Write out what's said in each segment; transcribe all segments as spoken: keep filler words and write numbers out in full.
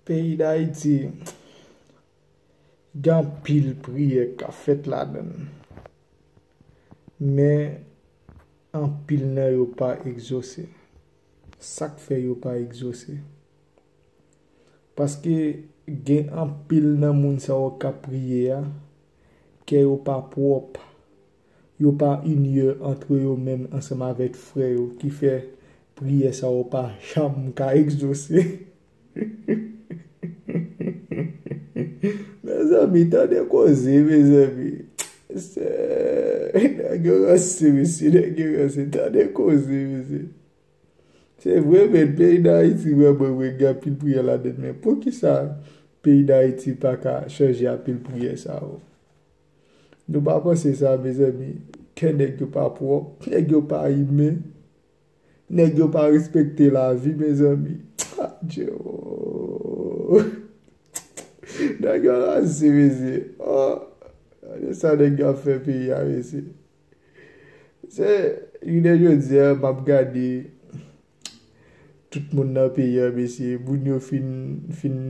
Peyi Dayiti, gen anpil priyè k ap fèt ladan l. Men, anpil nan yo pa egzose. Sa k fè yo pa egzose? Paske gen anpil nan moun sa yo k ap priye a, kè yo pa pwòp. Yo pa inye antre yo menm ansanm avèk frè yo, ki fè priyè sa yo pa janm ka egzose. Mezanmi, tande koze, mezanmi. Se, nèg yo ranse, mesye, nèg yo ranse. Tande koze, mesye. Se vre, men, peyi Dayiti, vrèman, vre, gen anpil priyè ladan l, men poukisa peyi Dayiti pa ka chanje anpil priyè sa yo? Nou pa panse sa, mezanmi. Kè nèg yo pa pwòp, nèg yo pa imen, nèg yo pa respekte lavi, mezanmi. Adje, oh. Nèg yo ranse, mesye. Oh, gade sa nèg yo ap fè peyi a, mesye. Se, jounen jodi a, m ap gade tout moun nan peyi a, mesye. Moun yo fin, fin,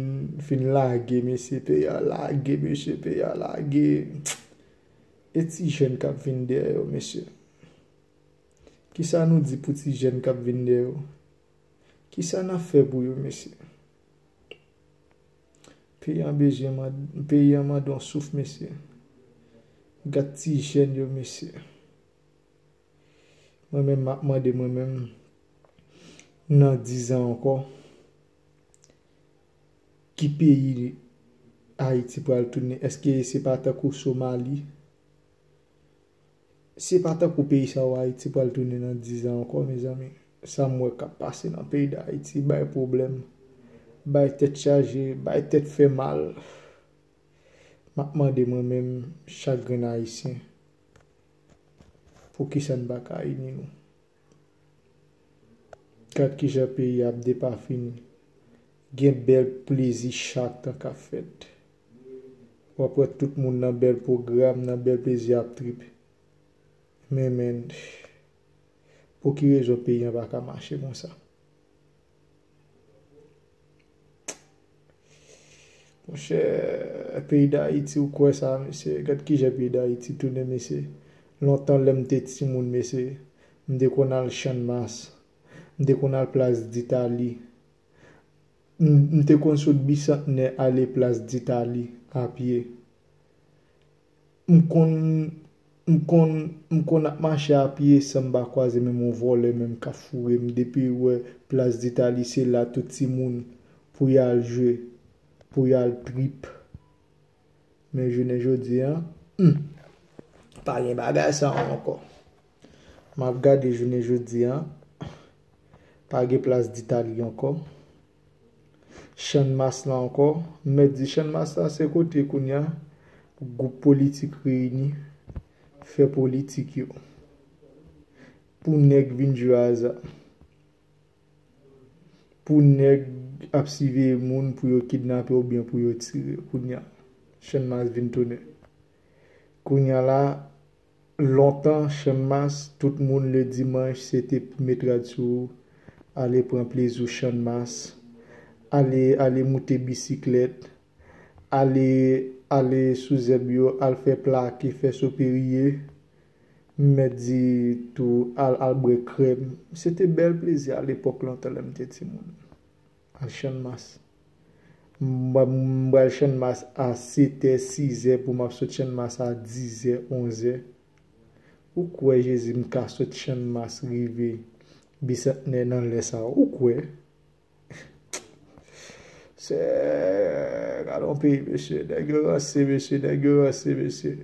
fin lage, mesye. Peyi a lage, mesye. Peyi a lage. E ti jèn k ap vin dèyè yo, mesye? Kisa nou di pou ti jèn k ap vin dèyè yo? Kisa n ap fè pou yo, mesye? Peyi an bezwen mande, peyi an mande yon souf, mesye. Gad ti jèn yo, mesye. Mwen menm, m ap mande mwen menm, nan diz an ankò, ki peyi Ayiti pral tounen? Èske se pa tankou Somali? Se pa tankou peyi sa yo Ayiti pral tounen nan diz an ankò, mezanmi. Sa m wè k ap pase nan peyi Dayiti bay pwoblèm, bay tèt chaje, bay tèt fè mal. M ap mande mwen menm, chak grenn Ayisyen, poukisa n pa ka ini nou? Gad kijan peyi a ap depafini. Gen bèl plezi chak tan k ap fèt. W ap wè tout moun nan bèl pwogram, nan bèl plezi ap tripe. Men, men, pou ki rezon peyi an pa ka mache konsa? Monchè, peyi Dayiti, ou kwè sa, mesye? Gad kijan peyi Dayiti tounen, mesye. Lontan, lè m te timoun, mesye, m te konn al Channmas. M te konn al Plas Ditali. M, m te konn sot Bisantnè ale Plas Ditali a pye. M konn, m konn, m konn ap mache a pye san m pa kwaze menm yon vòlè menm k ap foure m. Depi w wè Plas Ditali, se la tout timoun pou y al jwe, pou y al trip. Men jounen jodi a, hmm, pa gen bagay sa ankò. M ap gade jounen jodi a, pa gen Plas Ditali ankò. Channmas la ankò, m mèt di Channmas la se kote kounye a gwoup politik reyini, fè politik yo. Pou nèg vin jwe aza. Pou nèg ap siveye moun pou yo kidnape oubyen pou yo tire kounye a. Channmas vin tounen. Kounye a la, lontan, Channmas, tout moun le dimanch, se te met rad sou ou, ale pran plezi w Channmas, ale, ale moute bisiklèt, ale, ale sou zèb yo, al fè plake, fè soperiye. M mèt di tou, al, al bwè krèm. Se te bèl plezi a lepòk lontan lè m te timoun. Al Channmas. M, m pral Channmas a setè, sizè, pou m ap sot Channmas a dizè, onzè. Ou kwè Jezi m ka sot Channmas rive Bisantnè nan lè sa a? Ou kwè? Se, gade yon peyi, mesye. Nèg yo ranse, mesye. Nèg yo ranse, mesye.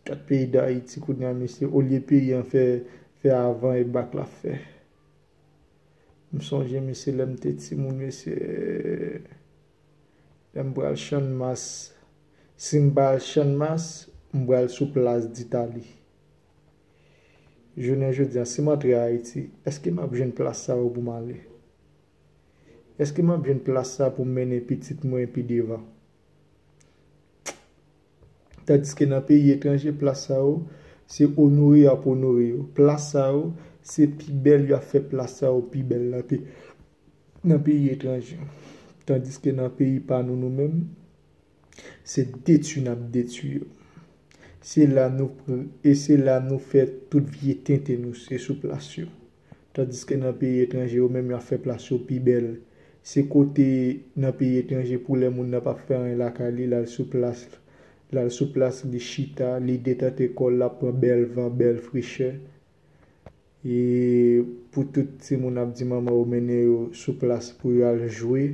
Gad peyi Dayiti kounye a, mesye. Olye peyi an fè, fè avan e bak l ap fè. M sonje, mesye, lè m te timoun, mesye. Lè m pral Channmas. Si m pa al Channmas, m pral sou Plas Ditali. Jounen jodi a, si m antre Ayiti, èske m ap jwenn plas sa yo pou m ale? Èske m ap jwenn plas sa pou m mennen pitit mwen pi devan? Tandiske nan peyi etranje, plas sa yo, se onore y ap onore yo. Plas sa yo, se pi bèl, y ap fè plas sa yo pi bèl nan pe-, nan peyi etranje. Tandiske nan peyi pa nou, nou menm, se detwi n ap detwi yo. Se la nou pr-, e se la nou fè tout vye tenten nou, se sou plas yo. Tandiske nan peyi etranje, yo menm y ap fè plas yo pi bèl. Se kote nan peyi etranje pou lè moun nan p ap fè anyen lakay li, l al sou plas, l al sou plas, li chita, li detante kò l, l ap pran bèl van, bèl frechè. E pou tout timoun ap di manman yo mennen yo sou plas pou yo al jwe,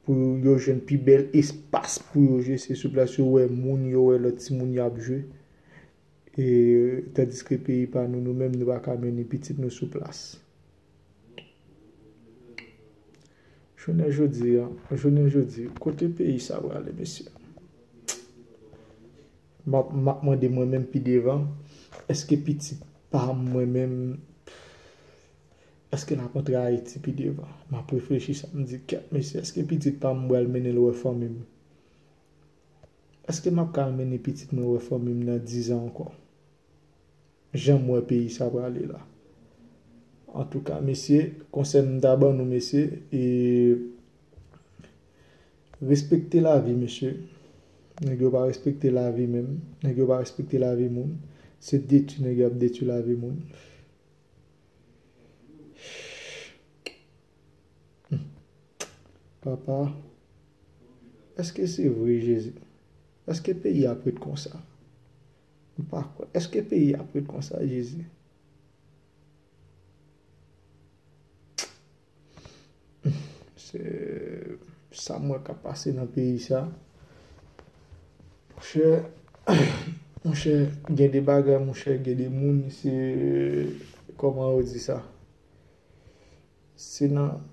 pou yo jwenn pi bèl espas pou yo jwe, se sou plas yo wè moun, yo wè lòt timoun y ap jwe. E tandiske peyi pa nou, nou menm, nou pa ka mennen pitit nou sou plas. Jounen jodi a, jounen jodi, kote peyi sa prale, mesye? M ap, m ap mande mwen menm pi devan, èske pitit pa m mwen menm, èske l ap antre Ayiti pi devan? M ap reflechi sa, m di, kèt, mesye, èske pitit pa m, m pral mennen l wè fanmi m? Èske m ap ka al mennen pitit mwen wè fanmi m nan diz an ankò? Jan m wè peyi sa prale la. Antouka, mesye, konsèy m ta ban nou, mesye, e respekte lavi, mesye. Nèg yo pa respekte lavi menm. Nèg yo pa respekte lavi moun. Se detwi nèg yo ap detwi lavi moun. Papa, èske se vre, Jezi? Èske peyi ap ret konsa? M pa kwè. Èske peyi ap ret konsa, Jezi? Se sa m wè k ap pase nan peyi sa. Monchè, monchè, gen de bagay, monchè, gen de moun, se, kòman yo di sa? Se nan,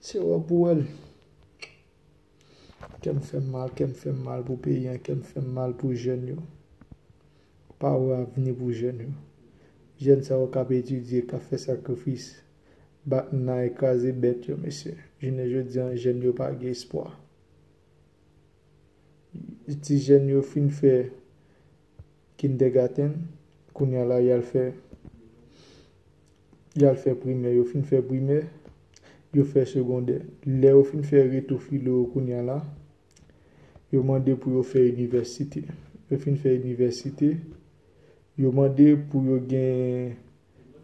se wè pou wè l. Kè m fè m mal, kè m fè m mal pou peyi an, kè m fè m mal pou jèn yo. Pa wè avni pou jèn yo. Jèn sa yo k ap etidye, k ap fè sakrifis, bat nan kraze bèt yo, mesye. Jounen jodi an, jèn yo pa gen espwa. Ti jèn yo fin fè kindergarten, kounye a la, y al fè, y al fè primè. Yo fin fè primè, yo fè segondè. Lè yo fin fè reto filo yo kounye a la, yo mande pou yo fè inivèsite. Yo fin fè inivèsite, yo mande pou yo gen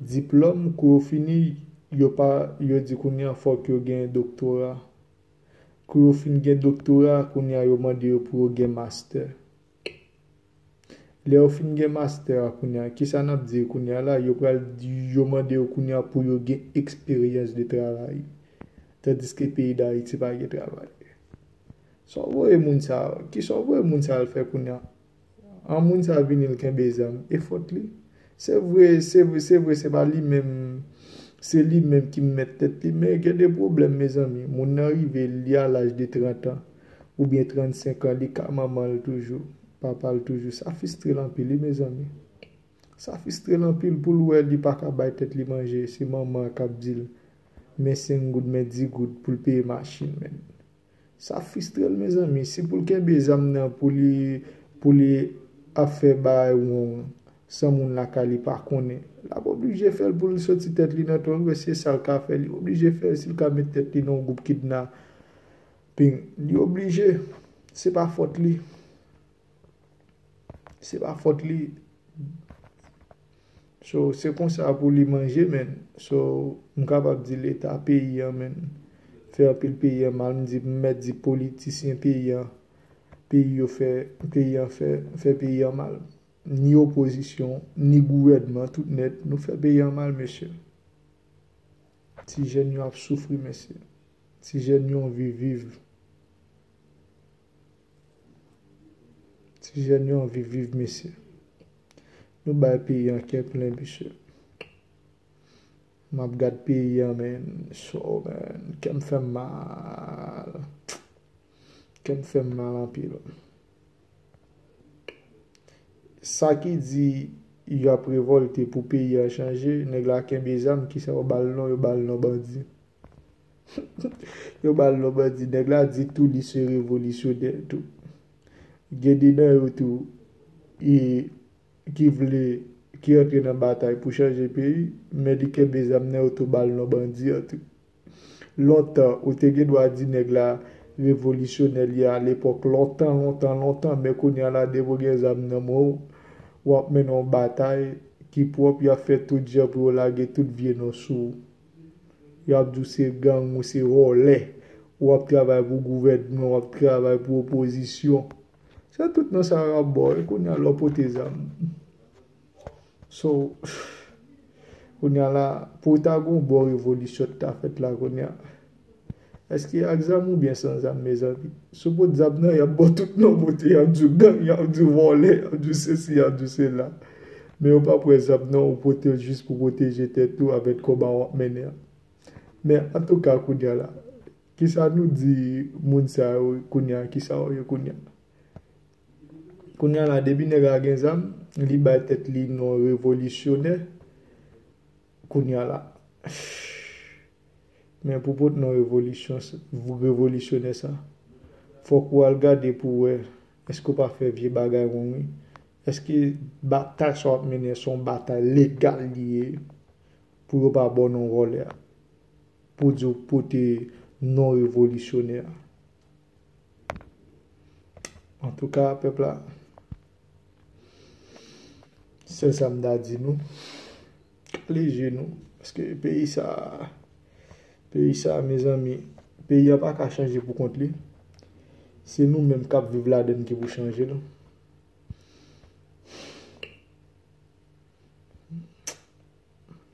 diplòm. Kou yo fini, yo pa, yo di kounye a fòk yo gen doktora. Kou yo fin gen doktora, kounye a yo mande yo pou yo gen mastè. Lè yo fin gen mastè a kounye a, kisa n ap di yo kounye a la? Yo pral di, yo mande yo kounye a pou yo gen eksperyans de travay. Tandiske peyi Dayiti pa gen travay. Sa w voye moun sa a? Kisa w voye moun sa a al fè kounye a? An moun sa a vini l kenbe zam, e fòt li. Se vre, se vre, se vre, se pa li menm, se li menm ki mèt tèt li, men gen de pwoblèm, mezanmi. Moun nan rive, li a laj de trant an, oubyen trannsenk an, li ka manman l toujou, papa l toujou. Sa fristre l anpil, wi, mezanmi. Sa fristre l anpil pou l wè li pa ka bay tèt li manje, se manman an k ap di l, men senk goud, men dis goud pou l peye machin, men. Sa fristre l, mezanmi. Si pou l kenbe zam nan pou li, pou li ap fè bagay wrong san moun lakay li pa konnen, l ap oblije fè l pou l soti tèt li nan twòl. Wè, se sa l ka fè. Li oblije fè l si l ka met tèt li nan yon gwoup kidnaping. Li oblije. Se pa fòt li. Se pa fòt li. So, se konsa pou li manje, men. So, m kapab di Leta peyi an, men, fè anpil peyi an mal. M di, m mèt di politisyen peyi an, peyi yo fè, peyi an fè, fè peyi an mal. Ni opozisyon, ni gouvènman, tout nèt, nou fè peyi an mal, mesye. Ti jèn yo ap soufri, mesye. Ti jèn yo anvi viv. Ti jèn yo anvi viv, mesye. Nou bay peyi an kè plen, mesye. M ap gad peyi an, men. So, men, kè m fè m mal. Kè m fè m mal anpil. Sa ki di y ap revòlte pou peyi a chanje, nèg la kenbe zam, kisa yo ba l non? Yo ba l non bandi. Yo ba l non bandi. Nèg la di tou li se revolisyonè tou. Gen de nan yo tou, e, ki vle, ki antre nan batay pou chanje peyi, men li kenbe zam nan yo tou ba l non bandi an tou. Lontan, ou te gen dwa di nèg la revolisyonè li a lepòk lontan, lontan, lontan, men kounye a la, depi w gen zam nan men w, w ap mennen yon batay ki pwòp, y ap fè tout jan pou yo lage tout vye non sou ou. Y ap di w se gang, ou se vòlè, w ap travay pou gouvènman, w ap travay pou opozisyon. Se tout non sa yo ap ba w, e kounye a lè w pote zam. So, kounye a la, pou w ta gon bon revolisyon t ta fèt la kounye a. Èske ak zam oubyen san zam, mezanmi? Si w pot zam nan, y ap ba w tout non pote, y ap di w gang, y ap di w vòlè, y ap di w sesi, y ap di w sela. Men yo p ap wè zam nan, ou pote l jis pou pwoteje tèt ou avèk konba w ap mennen an. Men antouka, kounye a la, kisa nou di moun sa yo kounye a, kisa yo ye kounye a? Kounye a la, depi nèg la gen zam, li bay tèt li non revolisyonè. Kounye a la. Men pou pot non revolisyon, revolisyonè sa, fòk ou al gade pou wè èske w pa fè vye bagay wrong wi. Èske batay sa w ap mennen se yon batay legal li ye pou yo pa ba w non vòlè a? Pou di w pote non revolisyonè a. Antouka, pèp la, sèl sa m ta di nou, kale je nou, paske peyi sa, peyi sa, mezanmi, peyi a pa ka chanje pou kont li. Se nou menm k ap viv ladann ki pou chanje l.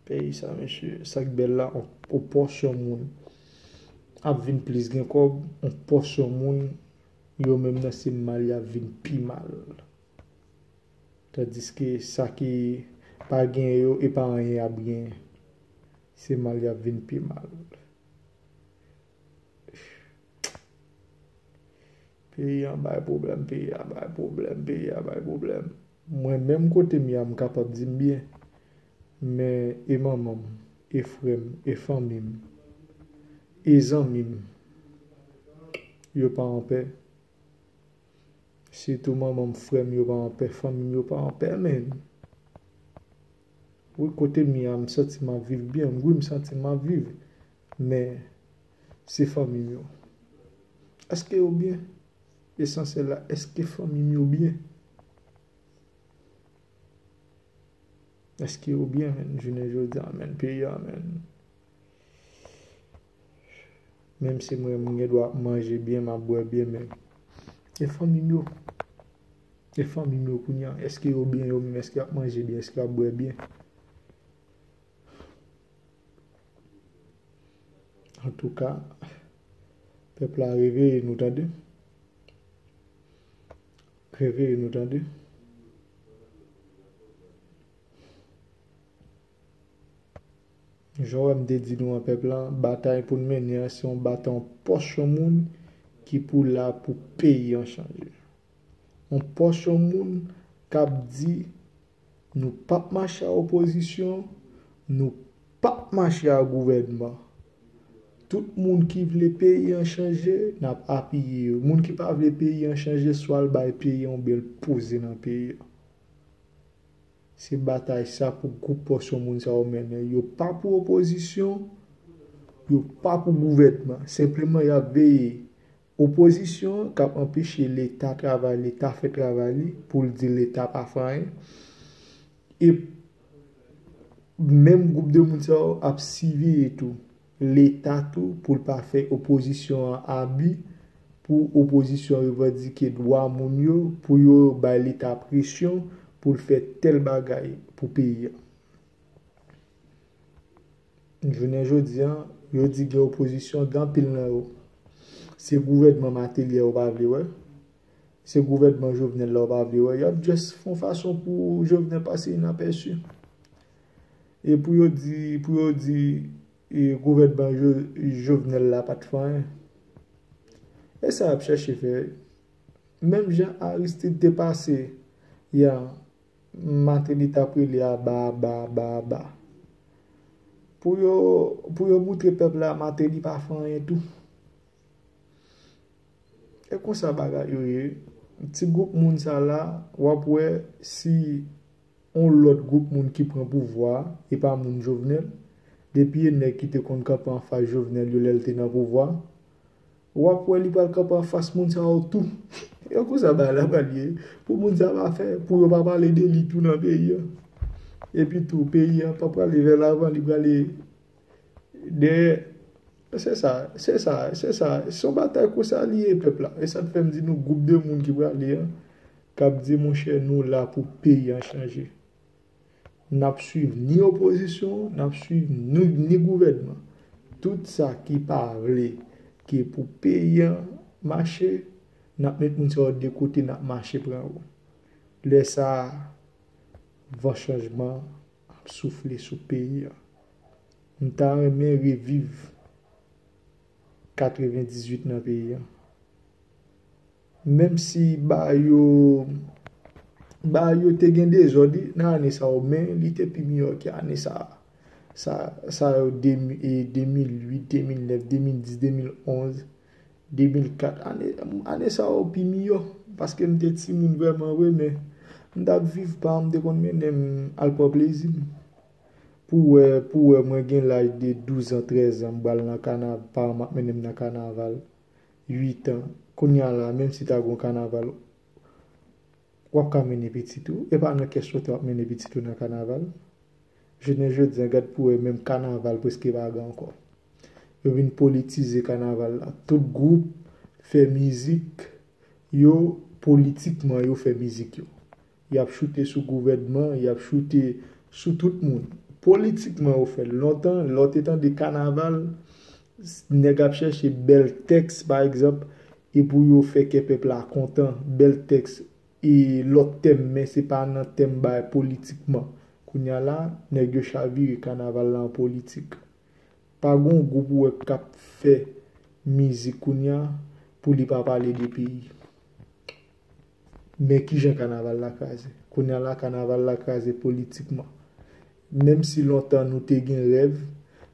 Peyi sa, mesye, sa k bèl la, on, on pòsyon moun ap vin plis gen kòb, on pòsyon moun, yo menm nan se mal y ap vin pi mal. Tandiske sa ki pa gen yo, e pa anyen y ap gen. Se mal y ap vin pi mal. Peyi a bay pwoblèm, peyi a bay pwoblèm, peyi a bay pwoblèm. Mwen menm kote m ye a, m kapab di m byen. Men e manman m, e frè m, e fanmi m, e zanmi m, yo pa anpè. Sitou manman m, frè m, yo pa anpè, fanmi m, yo pa anpè, men. Wi, kote m ye a, m santi m ap viv byen. Wi, m santi m ap viv. Men, se fanmi m yo. Èske yo byen? Esansyèl la, èske fanmi m yo byen? Èske yo byen, menn? Jounen jodi a, menn, peyi a, menn. Menm si mwen, m gen dwa ap manje byen, m ap bwè byen, men e fanmi m yo? E fanmi m yo kounye a, èske yo byen yo menm? Èske y ap manje byen? Èske y ap bwè byen? Antouka, pèp la, reveye nou, tande. Reveye nou, tande. Jan w wè m te di nou an, pèp la, batay pou n mennen an, se yon batay yon pòsyon moun ki pou la pou peyi an chanje. Yon pòsyon moun k ap di, nou p ap mache ak opozisyon, nou p ap mache ak gouvènman. Tout moun ki vle peyi an chanje, n ap apiye yo. Moun ki pa vle peyi an chanje, swa l bay peyi an oubyen l poze nan peyi an. Se batay sa pou gwoup pòsyon moun sa yo mennen. Yo pa pou opozisyon, yo pa pou gouvènman. Senpleman, y ap veye opozisyon k ap anpeche Leta travay, Leta fè travay li, pou l di Leta pa fè anyen. E menm gwoup de moun sa yo ap siveye tou Leta tou pou l pa fè opozisyon an abi, pou opozisyon an revandike dwa moun yo, pou yo bay Leta presyon pou l fè tèl bagay pou peyi a. Jounen jodi a, yo di gen opozisyon, gen anpil nan yo. Se gouvènman Martelly a yo pa vle wè. Se gouvènman Jovenel la yo pa vle wè. Y ap just fè yon fason pou Jovenel pase inapèsi. E pou yo di, pou yo di, e, gouvènman Jo-, Jovenel la pa t fè anyen. E sa y ap chèche fè. Menm jan Aristide te pase, ya, Martelly t ap rele aba, aba, aba, aba. Pou yo, pou yo moutre pèp la, Martelly pa fè anyen tou. E konsa bagay yo ye. Ti gwoup moun sa la, w ap wè si yon lòt gwoup moun ki pran pouvwa a, e pa moun Jovenel, depi e nèg ki te konn kanpe anfas Jovenel yo lè l te nan pouvwa a, w ap wè li pral kanpe anfas moun sa yo tou. E konsa bagay la pral ye. Pou moun sa pa fè, pou yo pa pale de li tou nan peyi a. Epi tou, peyi a pa prale vè lavan, li prale dèyè. Se sa, se sa, se sa. Se yon batay konsa li ye, pèp la. E sa k fè m di nou gwoup de moun ki prale an, k ap di, monchè, nou la pou peyi an chanje. N ap swiv ni opozisyon, n ap swiv ni, ni gouvènman. Tout sa ki pa vle ke pou peyi an mache, n ap met moun sa yo de kote, n ap mache pran yo. Lè sa a, van chanjman ap soufle sou peyi an. M ta renmen reviv katrevendizuit nan peyi an. Menm si bagay yo, bagay yo te gen dezòd nan ane sa yo, men li te pi miyò ke ane sa a. Sa, sa yo de, e, de mil uit, de mil nèf, de mil dis, de mil onz, de mil kat. Ane, ane sa yo pi miyò, paske m te timoun vrèman vre, men m t ap viv pa m, m te konn mennen m al pran plezi m. Pou wè, pou wè mwen gen laj de douz an, trèz an, m pral nan kanav-, paran m ap mennen m nan kanaval, uit an. Kounye a la, menm si ta gen yon kanaval, w ap ka mennen pitit ou. E pa nan kès ou te w ap mennen pitit ou nan kanaval. Jounen jodi a, gad pou wè menm kanaval prèske pa gen ankò. Yo vin politize kanaval la. Tout gwoup fè mizik yo, politikman yo fè mizik yo. Y ap choute sou gouvènman, y ap choute sou tout moun. Politikman yo fè l. Lontan, lè w te tande kanaval, nèg ap chèche bèl tèks, pa egzanp, e pou yo fè kè pèp la kontan, bèl tèks, e lòt tèm, men se pa nan tèm bay politikman. Kounye a la, nèg yo chavire kanaval la an politik. Pa gen yon gwoup ou wè k ap fè mizik kounye a pou li pa pale de peyi. Men kijan kanaval la kraze. Kounye a la, kanaval la kraze politikman. Menm si lontan nou te gen rèv,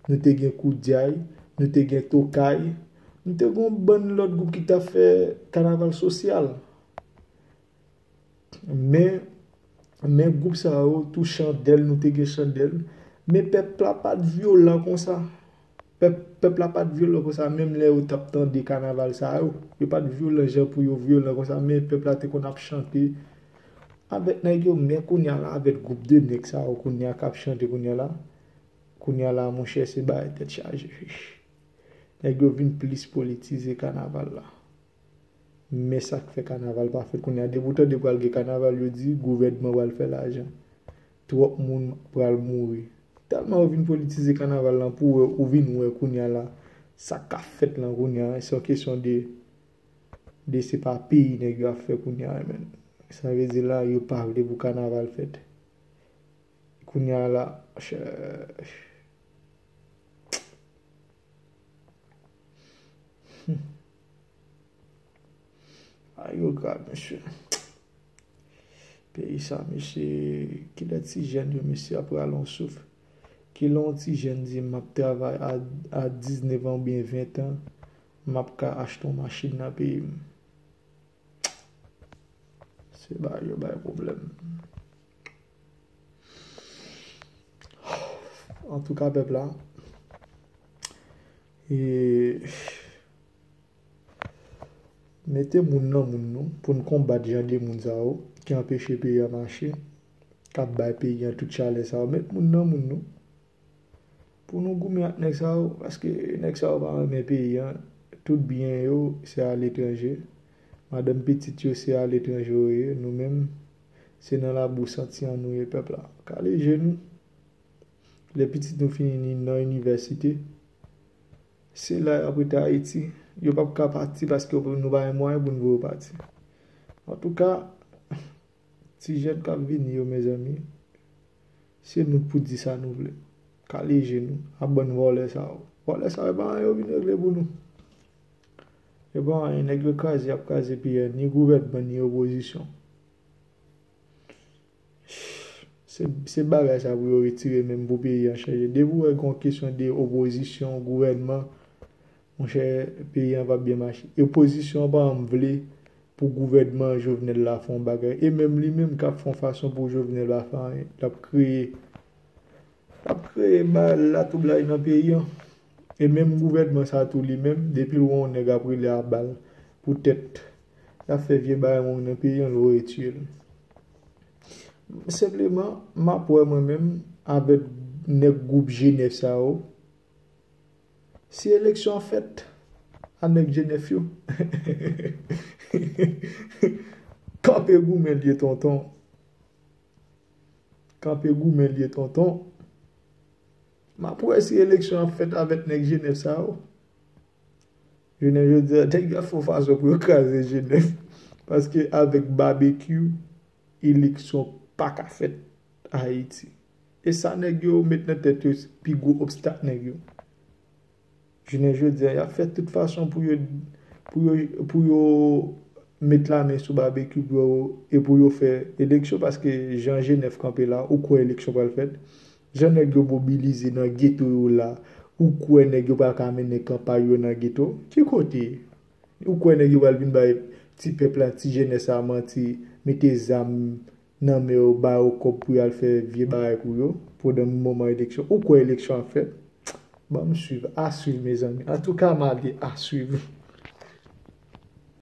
nou te gen koudyay, nou te gen tokay, nou te gen yon bann lòt gwoup ki t ap fè kanaval sosyal. Men, men gwoup sa yo tou chandèl, nou te gen chandèl. Men pèp la pa t vyolan konsa. Pèp, pèp la pa t vyolan konsa, menm lè yo t ap tande kanaval sa yo. Yo pa t vyolan jan pou yo vyolan konsa, men pèp la te konn ap chante avèk nèg yo, men kounye a la, avèk gwoup de nèg sa yo kounye a k ap chante kounye a la, kounye a la, monchè, se bagay tèt chaje. Nèg yo vin plis politize kanaval la. Men sa k fè kanaval pa fèt kounye a, depi w tande pral gen kanaval, yo di gouvènman pral fè lajan. Twòp moun pral mouri. Tèlman yo vin politize kanaval lan pou wè, ou vin wè kounye a la, sa k ap fèt lan kounye a, se yon kesyon de, de se pa peyi nèg yo ap fè kounye a, men. Sa vle di la, yo pa vle pou kanaval fèt. Kounye a la, chè, hmm. Bagay yo grav, mesye. Peyi sa, mesye, kilè ti jèn yo, mesye, ap rale yon souf? Kilè yon ti jèn di, "M ap travay a, a diznèf an oubyen ven an, m ap ka achte yon machin nan peyi m"? Se bagay yo bay pwoblèm. Antouka, pèp la, e, mete moun nan moun nou pou n konbat jan de moun sa yo ki anpeche peyi a mache, k ap bay peyi a tout chalè sa yo. Met moun nan moun nou. Pou nou goumen ak nèg sa yo, paske nèg sa yo pa renmen peyi a. Tout byen yo, se aletranje. Madanm pitit yo, se aletranje yo ye. Nou menm, se nan labou santi an nou ye, pèp la. Kale je nou. Lè pitit nou fini nan inivèsite, se la y ap rete Ayiti. Yo p ap ka pati paske nou pa gen mwayen pou n voye yo pati. Antouka, ti jèn k ap vini yo, mezanmi, se nou k pou di sa nou vle. Kale je nou a bann vòlè sa yo. Vòlè sa yo, e pa anyen yo vin regle pou nou. E pa anyen, nèg yo kraze, y ap kraze peyi a, ni gouvènman, ni opozisyon. Se, se bagay sa pou yo retire menm pou peyi a chanje. Depi w wè gen yon kesyon de opozisyon, gouvènman, monchè, peyi a p ap byen mache. Opozisyon an pa janm vle pou gouvènman Jovenel la fè yon bagay. E menm li menm k ap fè yon fason pou Jovenel pa fè anyen. L ap kreye, l ap kreye ba latwoublay nan peyi an. E menm gouvènman sa tou li menm, depi l wè yon nèg ap rele a bal pou tèt, l ap fè vye bagay wrong nan peyi an, l voye tiye l. Senpleman, m ap wè mwen menm avèk nèg gwoup G nèf sa yo. Si eleksyon an fèt, a nèg G nèf yo. Kanpe goumen l ye tonton. Kanpe goumen l ye tonton. M ap wè si eleksyon an fèt avèk nèg G nèf sa yo. Jounen jodi a, nèg yo ap fè yon fason pou yo kraze G nèf. Paske avèk Babekyou, eleksyon pa ka fèt Ayiti. E sa nèg yo met nan tèt yo, pi gwo obstak nèg yo. Jounen jodi a, y ap fè tout fason pou yo, pou yo, pou yo met lamen sou Babekyou pou yo, e pou yo fè eleksyon, paske jan G nèf kanpe la, ou kwè eleksyon pral fèt? Jan nèg yo mobilize nan geto yo la, ou kwè nèg yo pral ka mennen kanpay yo nan geto? Ki kote? Ou kwè nèg yo pral vin bay ti pèp la, ti jenès la manti, mete zam nan men yo, ba yo kòb pou y al fè vye bagay pou yo, pandan moman eleksyon? Ou kwè eleksyon ap fèt? Ban m swiv, a swiv, mezanmi. Antouka, m ale, a swiv.